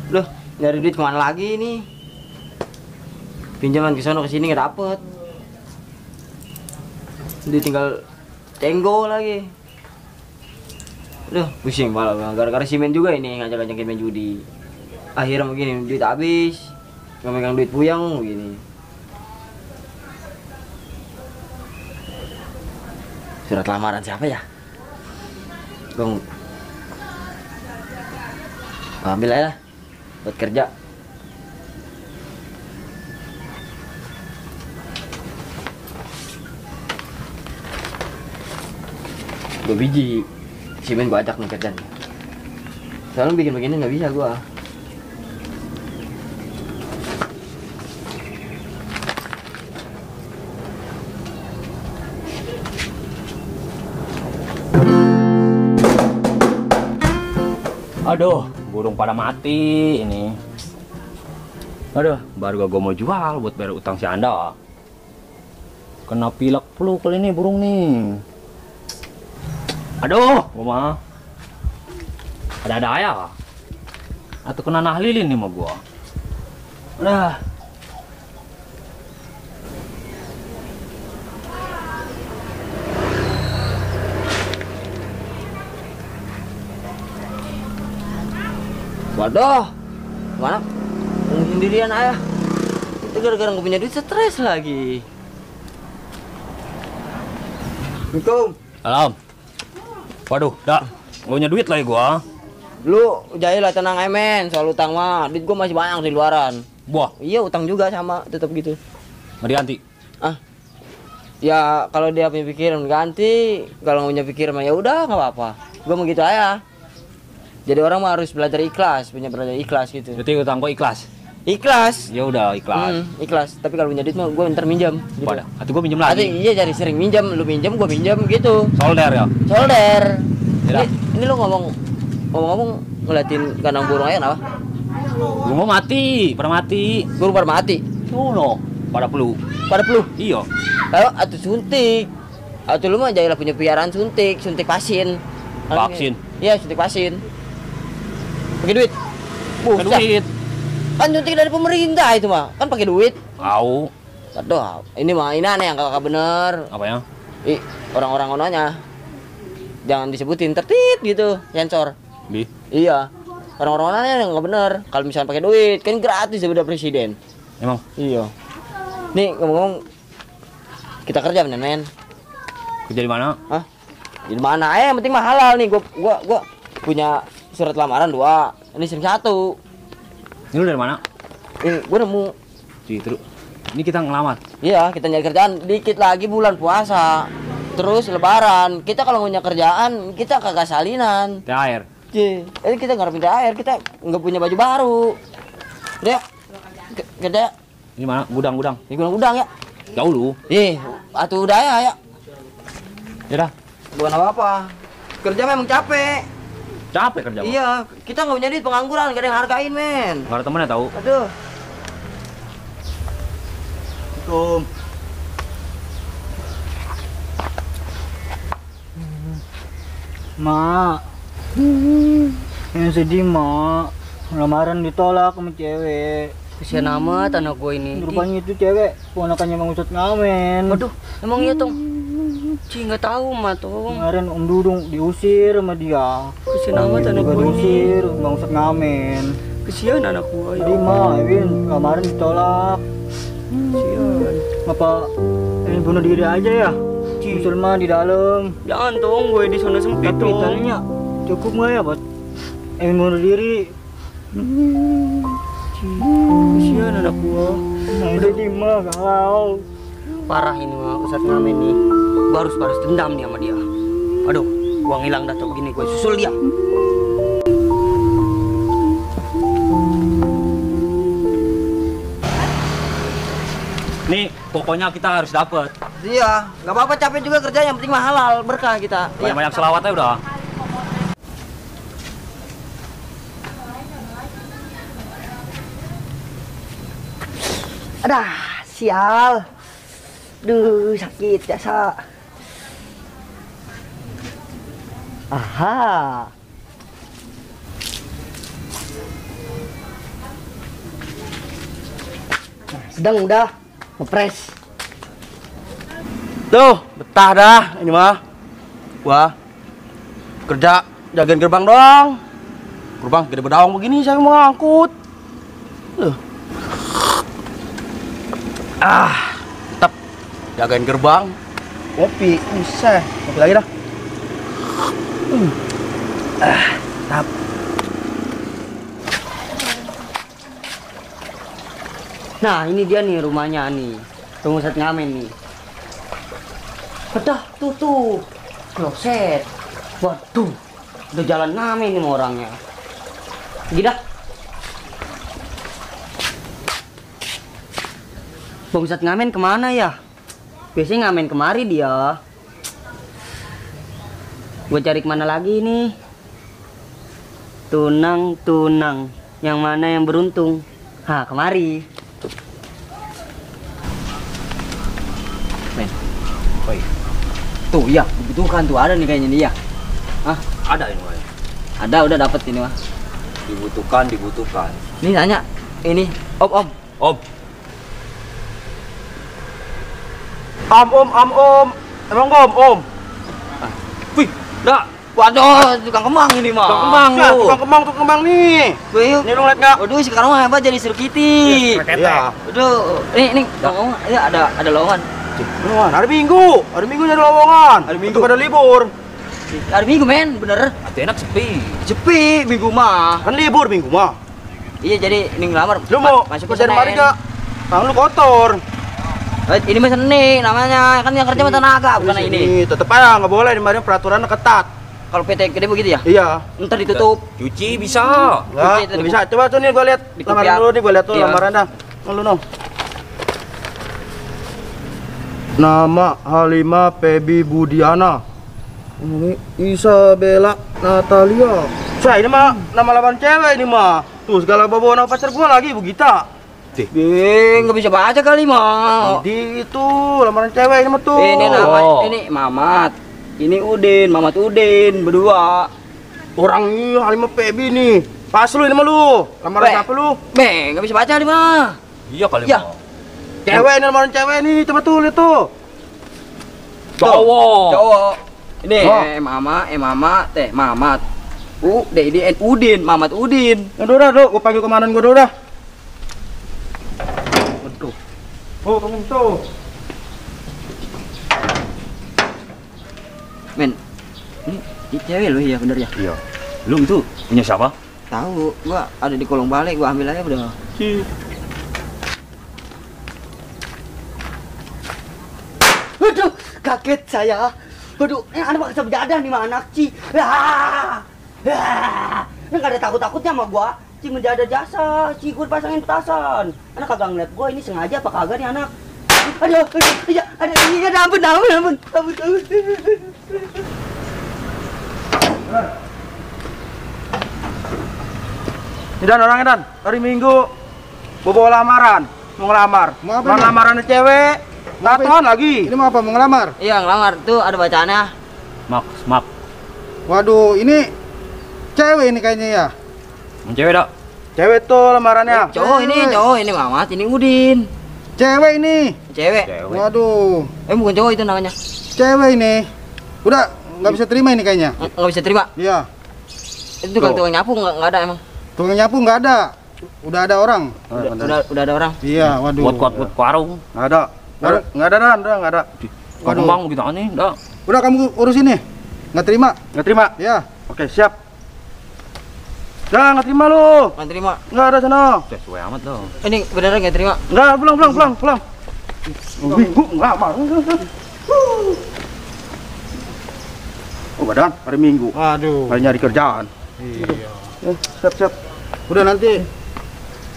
Loh, nyari duit kemana lagi nih? Pinjaman ke sono ke sini nggak dapet. Dia tinggal tenggo lagi. Aduh, pusing malah gara-gara si Men juga ini ngajak-ngajakin main judi. Akhirnya begini, duit habis. Nggak megang duit puyang begini. Surat lamaran siapa ya? Bang, ambil aja lah buat kerja. Dua biji simen gua ajak nih kerjanya. Soalnya bikin begini nggak bisa gua. Aduh, burung pada mati ini. Aduh, baru gua mau jual buat bayar utang si Anda. Kena pilek flu kali ini burung nih. Aduh, gua mah. Ada ya? Atau kena nah lilin nih sama gua. Udah. Waduh, mana? Sendirian ayah. Itu gara-gara nggak punya duit stres lagi. Assalamualaikum. Salam. Waduh, dah. Gak punya duit lagi gua. Lu jahil lah, tenang emen, soal utang mah. Duit gua masih banyak di luaran. Wah, Iya, utang juga sama, tetap gitu. nggak diganti. Ah, ya kalau dia punya pikiran ganti, kalau nggak punya pikiran mah ya udah nggak apa-apa. Gua mau gitu aja. Jadi orang mah harus belajar ikhlas, punya belajar ikhlas gitu. Berarti utang gua ikhlas. Ikhlas. Ya udah ikhlas. Ikhlas. Tapi kalau punya duit mah gua ntar minjem. Gitu. Pada, atau gua minjem Nanti lagi. iya jadi sering minjem, lu minjem, gua minjem gitu. Solder ya. Solder. Ya. Ini lu ngomong ngeliatin kandang burung aja kenapa? Gua mau mati, pada mati. Burung pada mati. Sono, pada flu. Pada flu. Iya. Kalau atuh suntik. Atuh lu mah jadilah punya piaraan suntik vaksin. Vaksin? Iya, suntik vaksin. Pakai duit. Pakai duit. Kan suntik dari pemerintah itu mah. Kan pakai duit. Tahu. Aduh, ini mah ini aneh yang kakak bener. Apa ya? Orang-orang ononya. Jangan disebutin tertit gitu, sensor. Di. Iya. Orang-orang ononya yang nggak bener. Kalau misalnya pakai duit, kan gratis ya udah presiden. Emang? Iya. Nih ngomong-ngomong, kita kerja bener men. Kerja di mana? Hah? Di mana? Yang penting mah halal nih. Gua punya surat lamaran 2. Ini SIM 1. Ini lu dari mana? Ini gua nemu. Terus. Ini kita ngelamar. Iya, kita nyari kerjaan. Dikit lagi bulan puasa. Terus lebaran. Kita kalau punya kerjaan, kita kagak salinan. THR. Ini kita ngarepin air, kita nggak punya baju baru. Udah, kerja. Ini mana? Gudang-gudang. Di gudang ya. Jauh lu. Atuh udah ya. Ya dah. Bukan apa-apa. Kerja memang capek. Capek kerja. Iya, kita nggak punya duit, pengangguran, gak ada yang hargain men. Gak ada temennya tahu. Aduh. Assalamualaikum. Mak, yang sedih mak, lamaran ditolak sama cewek. Kesian amat anak gue ini. Rupanya itu cewek, ponakannya Mang Ustadz Ngamen. Waduh, emang iya tong? Ci nggak tahu mah tong. Kemarin Om Dudung diusir sama dia. Kesian amat anak Juga gue ini. diusir Mang Ustadz Ngamen. Kesian anak gue. Jadi mak, Ewin, lamaran ditolak. Kesian. Apa Ewin bunuh diri aja ya? Usul mah di dalam. Jangan tong, gue di zona sempit Tapi tong. tanya cukup nggak ya buat Ewin bunuh diri? Kesian anak gue. Udah lima kalau Parah ini mah Ustadz Ngamen nih. Gue harus balas dendam nih sama dia. Aduh, gua ngilang data begini, gue susul dia. Nih, pokoknya kita harus dapet. Iya, nggak apa-apa capek juga kerja, yang penting mah halal, berkah kita. Banyak-banyak selawatnya udah. Adah, sial. Duh, sakit biasa. Aha. sedang udah ngepres. Tuh, betah dah ini mah. Gua kerja jagain gerbang doang. Gerbang gede bedaung begini saya mau ngangkut. Tetap jagain gerbang. Kopi, bisa. Kopi lagi dah. Tap. Nah, ini dia nih rumahnya nih. Pengusaha ngamen nih. Pedah tuh. Kloset. Waduh. Udah jalan ngamen nih sama orangnya. Gila. Bang Ustadz ngamen kemana ya? Biasanya ngamen kemari dia. Gue cari kemana lagi nih? Tunang. Yang mana yang beruntung? Hah, kemari. Men. Oi. Tuh ya, dibutuhkan tuh ada nih kayaknya dia. Hah? Ada ini mah. Ada udah dapet ini mah. Dibutuhkan. Ini tanya. Ini om. Om. Om. Emang om. Wih, dah. Waduh, tukang kembang ini mah. Tukang kembang nih. Wih, Ini lu liat nggak? waduh sekarang mah hebat jadi Sri Kitty. Iya. Waduh, ini ngomong ada lowongan. Beneran, hari Minggu jadi lowongan. Hari Minggu pada libur. Hari Minggu men, bener. Itu enak sepi. Sepi Minggu mah. Kan libur Minggu mah. Iya jadi ini ngelamar. Lu mau masuk ke kerja di mari Senin. gak? Tangan lu kotor. Ini mah seni namanya, kan yang kerja mah tenaga bukan ini. Tetep aja nggak boleh di mari peraturan ketat. Kalau PT gede begitu ya? Iya. Ntar ditutup. Cuci bisa. Enggak, nggak bisa. Coba tuh nih gua lihat Ditutup lamaran ya. dulu nih, gua lihat tuh Iya. lamaran dah. Lu no. Nama Halimah Febi Budiana. Ini Isabella Natalia. Saya ini mah nama lamaran cewek ini mah. Tuh segala bawa nama pacar gua lagi Bu Gita. Nggak bisa baca kali mah. Jadi itu lamaran cewek ini mah tuh. Ini nama ini Mamat. Ini Udin, Mamat Udin berdua. Orang ini Halimah Febi nih. Pas lu ini mah lu. Lamaran Weh. siapa lu? Nggak bisa baca kali mah. Iya kali Ya. mah. Cewek ini lamaran cewek nih. Coba tuh lihat tuh. Cowok. Ini Oh. Mama, teh Mamat. Udin, Mamat Udin. Udah dah, gua panggil komandan gua dulu dah. Waduh. Oh, kamu tuh. Men, ini cewek lu ya bener ya? Iya. Lu itu punya siapa? Tahu, gua ada di kolong balik, gua ambil aja udah. Waduh, kaget saya. Waduh, anak bakal berjadah nih mah anak Ci. Ini gak ada takut-takutnya sama gua. Ci menjadah jasa, Ci gua pasangin petasan. Anak kagak ngeliat gua ini sengaja apa kagak nih anak. Aduh, ampun. Ini Dan orangnya Dan, hari Minggu gua bawa lamaran, mau ngelamar. Mau apa Mau nih? lamarannya cewek, ngatuan lagi. Ini mau apa? Mau ngelamar? Iya, ngelamar tuh ada bacaannya. Mak. Waduh, ini cewek ini kayaknya ya. Cewek dak. Cewek tuh lamarannya. Cowok ini Mamat, ini Udin. Cewek ini. Cewek. Waduh, Bukan cowok itu namanya. cewek ini. Udah nggak bisa terima ini kayaknya. Nggak bisa terima. Iya. Itu tukang nyapu nggak ada emang. Tukang nyapu nggak ada. Udah ada orang. Udah ada orang. Iya, waduh. Buat warung. Nggak ada. Nggak ada Dan, nggak ada. Waduh. Kembang begitu aneh, dak. Udah kamu urusin nih. Nggak terima? Nggak terima. Ya. Oke, siap. Nggak terima lu. Nggak terima. Nggak ada sana. Sesuai amat dong. Ini beneran nggak terima. Nggak, pulang. Minggu ngelamar. Oh, badan hari Minggu. Waduh. Hari nyari kerjaan. Iya. Siap. Udah nanti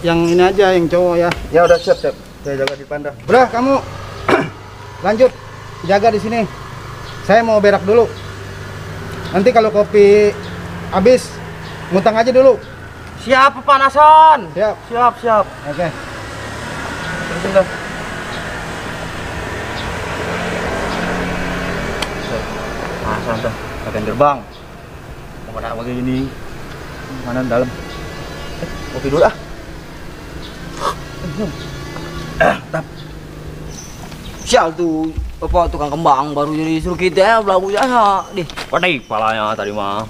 yang ini aja yang cowok ya. Ya udah siap. Saya jaga di panda. Udah kamu lanjut jaga di sini. Saya mau berak dulu. Nanti kalau kopi habis ngutang aja dulu. Siap pepanasan. Siap. Siap. Oke. Terusin dah. Santai. Latihan gerbang. Mau kena pakai gini. Mana dalam? Kopi dulu ah. Sial tuh, apa tukang kembang baru jadi suruh kita belagu jasa. Dih, Waduh, kepalanya tadi mah.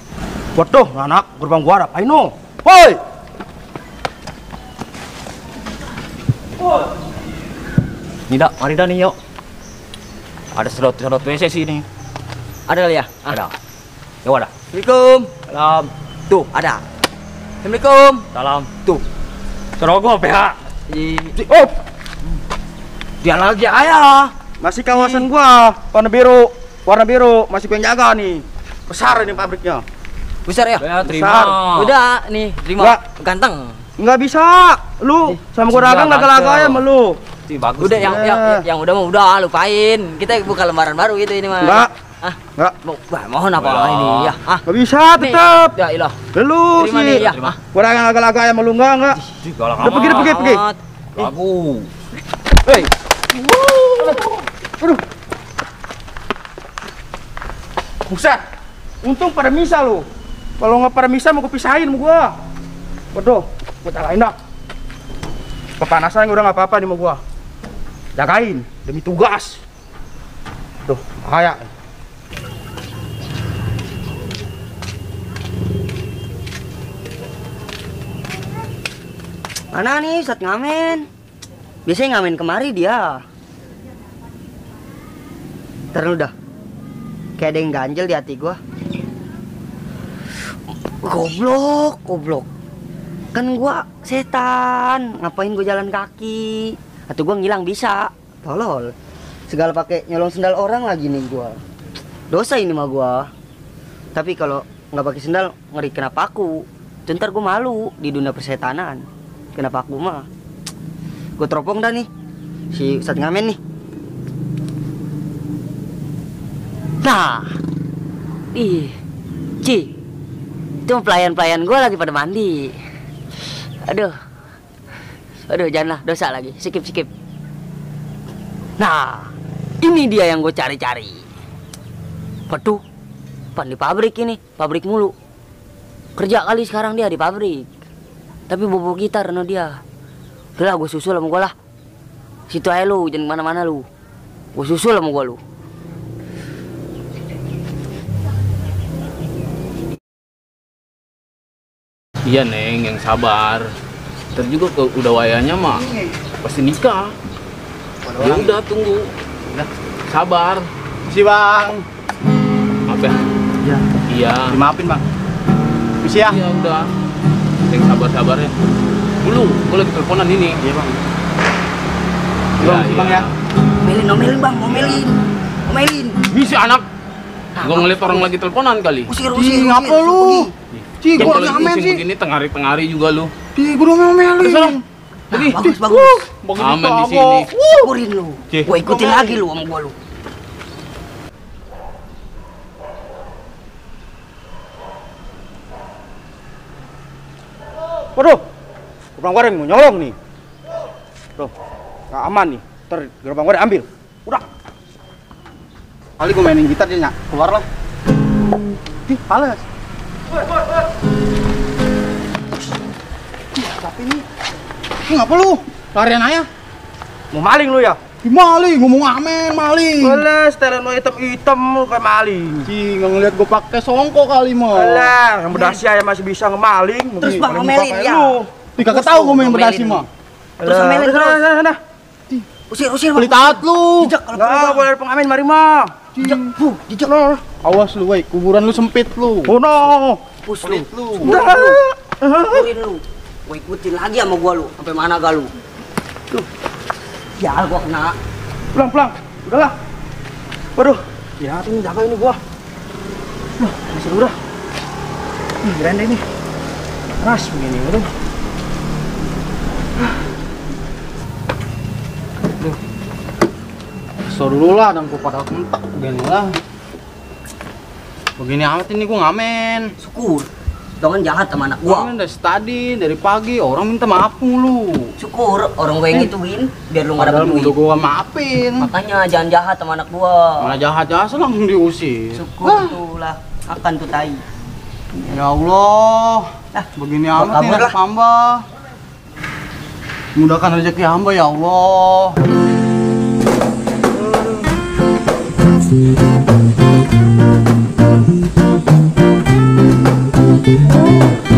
Waduh, anak gerbang gua ada apa ini? Woi. Ini dah, mari dah nih yuk. Ada sedot WC sini. ada kali ya? Ada. Ya ada. Assalamualaikum. Salam. Tuh, ada. Assalamualaikum. Salam. Tuh. Serogop ya. Oh, Dia lagi ayah. masih kawasan gua, warna biru, masih penjaga nih. Besar ini pabriknya. Besar ya? Ya, terima. Besar. Udah, nih, terima. Enggak. Ganteng. Nggak bisa, lu sama gua dagang Sudah, laga-laga ya Tante. sama lu. Sih bagus. Udah sih. yang udah mah udah lupain. Kita buka lembaran baru gitu ini mah. Enggak. Ah, Nggak, mohon apa Wah. ini ya? Ah, nggak bisa nih. tetap. Ya ilah. Lu Terima sih. nih ya. Terima. Ah. Gua dagang laga-laga ya sama lu enggak. Sih, galak Udah pergi, amat. pergi. Amat. Lagu. Hei. Aduh. Buset. Untung pada misa lu. Kalau nggak pada misa mau kupisahin sama gua. Waduh, gua talain dah. Kepanasan udah nggak apa-apa nih sama gua. Jagain demi tugas. Duh, bahaya. Mana nih Ustadz ngamen? Biasanya ngamen kemari dia. Ntar lu dah. Kayak ada yang ganjel di hati gua. Goblok. Kan gua setan. Ngapain gua jalan kaki? Atau gua ngilang bisa. Tolol. Segala pakai nyolong sendal orang lagi nih gua. Dosa ini mah gua. Tapi kalau nggak pakai sendal ngeri kenapa aku. Ntar gua malu di dunia persetanan. Kenapa aku mah? Gue teropong dah nih si Ustadz ngamen nih. Nah, Ci, itu pelayan-pelayan gue lagi pada mandi. Aduh, janganlah dosa lagi, skip. Nah, ini dia yang gue cari-cari. Waduh, pan di pabrik ini, pabrik mulu. Kerja kali sekarang dia di pabrik. Tapi bobo gitar no dia. Udah lah, gue susul sama gue lah. Situ aja lu, jangan kemana-mana lu. Gue susul sama gue lu. Iya Neng, yang sabar. Ntar juga udah wayanya mah pasti nikah. Ya udah tunggu. Sabar. Si Bang. Apa ya? Ya, Iya. dimaafin Bang. Misi ya. Iya udah. Yang sabar-sabarnya. Dulu, gue lagi teleponan ini. Iya Bang. Iya, Bang iya. ya. Omelin bang, omelin. Bisa anak. Gue ngeliat orang lagi teleponan kali. Usir. Ngapa lu? Ci, Yang gua kalau ngamen pusing sih. begini tengari-tengari juga lu. Ci, gua udah ngomelin. Pergi. Bagus. Aman di sini. Syukurin lu. Cih. Gue ikutin lagi lu sama gue lu. Waduh, gerbang goreng mau nyolong nih. Tuh, nggak aman nih. Ntar gerbang goreng ambil. Udah. Kali gua mainin gitar dia nyak. Keluar lah. Ih, pales. Tapi ini ngapa lu? Larian aja. Mau maling lu ya? Di maling, ngomong amen, maling. Boleh, setelan lo hitam-hitam lu kayak maling. Ci, nggak ngeliat gua pakai songkok kali mah. Alah, yang berdasi aja masih bisa ngemaling. Terus bang Paling omelin muka kayak ya. lu. Ih, kagak tahu gua main Ngomelin berdasi lu. mah. Terus omelin terus. Sana. Usir Beli taat lu. Jejak kalau Nggak perlu, boleh ada pengamen mari mah. Jejak. Jejak. Awas lu, woi, kuburan lu sempit lu. Oh no. Pus lu. Udah. Syukurin lu. Gue ikutin lagi sama gue lu. Sampai mana gak lu? Ya gua kena. Pulang. Udahlah. Waduh. Ya, ini jaga ini gua. Masih udah. Keren deh ini. Keras begini, waduh. So dulu lah, dan gua pada mentek begini lah. Begini amat ini gua ngamen. Syukur. Jangan jahat sama anak Gua gua. dari tadi, dari pagi orang minta maaf mulu. Syukur orang gue yang ngituin biar lu gak Padahal dapet udah duit. gua maafin. Makanya jangan jahat sama anak gua. Malah jahat-jahat langsung diusir. Syukur tuh lah. Akan tuh tai. Ya Allah. Nah, Begini gua amat nih kabur anak lah. hamba. Mudahkan rezeki hamba ya Allah. Oh.